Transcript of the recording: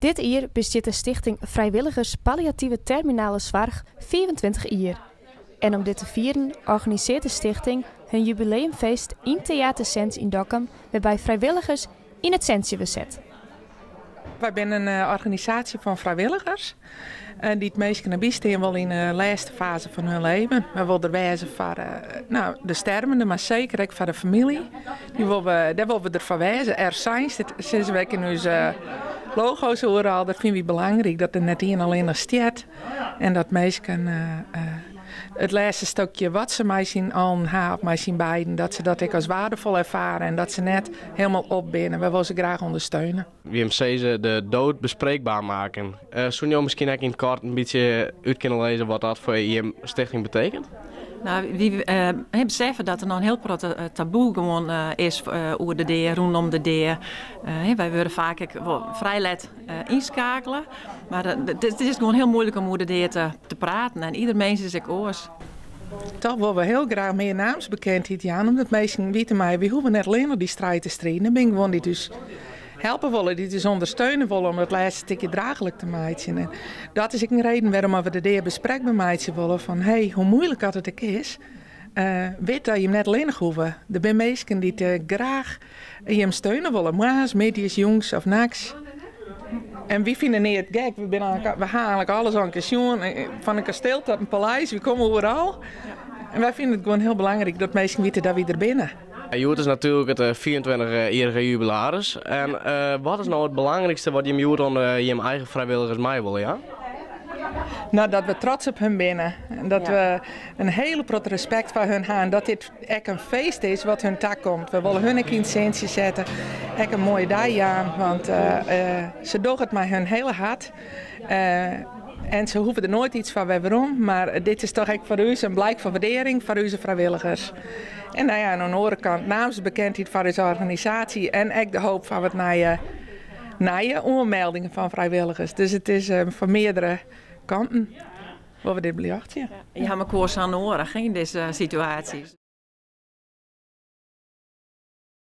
Dit jier bestiet de Stichting Vrijwilligers Palliatieve Terminale Soarch 25 jier. En om dit te fieren organisearret de stichting hun jubileumfeest yn Theater Sens yn Dokkum, wêrby't frijwilligers yn it sintsje wurde set. Wy binne in organisaasje fan frijwilligers dy't minsken bystean wolle yn de lêste faze fan hun libben. Wy wolle der wêze foar, no, de stervende, mar seker ek foar de famylje. Dy wolle we, dêr wolle we der foar wêze. Er zijn, sizze we ek yn ús logo's oeral. Dat fine wy belangryk, dat der net ien allinnich stiet. En dat minsken it lêste stikje wat se mei syn allen ha of mei syn beiden, dat se dat ek as weardefol erfare en dat se net hielendal op binne. Wy wolle se graach ûndersteune. Jim sizze de dood bespreekbaar maken. Soene jo miskien ek yn it koart in bytsje út kinne lizze wat dat foar jim stichting betsjut? No, wy beseffe dat der noch in hiel protte taboe gewoan is oer de dea, rûnom de dea. Wy wurde faak ek wol frij let ynskeakele. Mar it is gewoan hiel muoilik om oer de dea te praten. En ieder mins is ek oars. Toch wolle we hiel graach mear naamsbekendheid jaan, omdat minsken witte meie, wy hoege net allinnich dy striid te striden. Der binne gewoan dy't ús helpe wolle, dy't ús ûndersteune wolle om it lêste stikje draachlik te meitsjen. En dat is ek in reden wêrom we de dea bespreekber meitsje wolle. Fan hey, hoe muoilik dat it ek is, wit dat jim net allinnich hoege. Der binne minsken dy't graach jim steune wolle. Moarns, middeis, jûns of nachts. En wy fine neat gek. We ha eigentlik alles al in kear sjoen. Fan in kastiel tot in paleis, wy komme oeral. En wy fine it gewoan hiel belangryk dat minsken witte dat wy der binne. Hjoed is natuerlik it 25-jierrige jubilaris. En wat is no it belangrykste wat jim hjoed oan jim eigen frijwilligers mei wolle, ja? No, dat we trots op hun binne. En dat we in hiele protte respekt foar hun ha. En dat dit ek in feest is wat hun takomt. We wolle hun ek yn it sintsje sette. Ek in moaie dei jaan, want se dogge it mei hun hiele hert. En se hoege der noait yts foar wer werom, mar dit is dochs ek foar ús in blyk fan wurdearring foar ús frijwilligers. En no ja, en oan de oare kant naamsbekendheid foar ús organisaasje en ek de hoop foar wat nije oanmeldingen fan frijwilligers. Dus it is foar meardere kanten wolle we dit beljochtsje. Je ha mekoar sa nedich yn dizze situaasjes.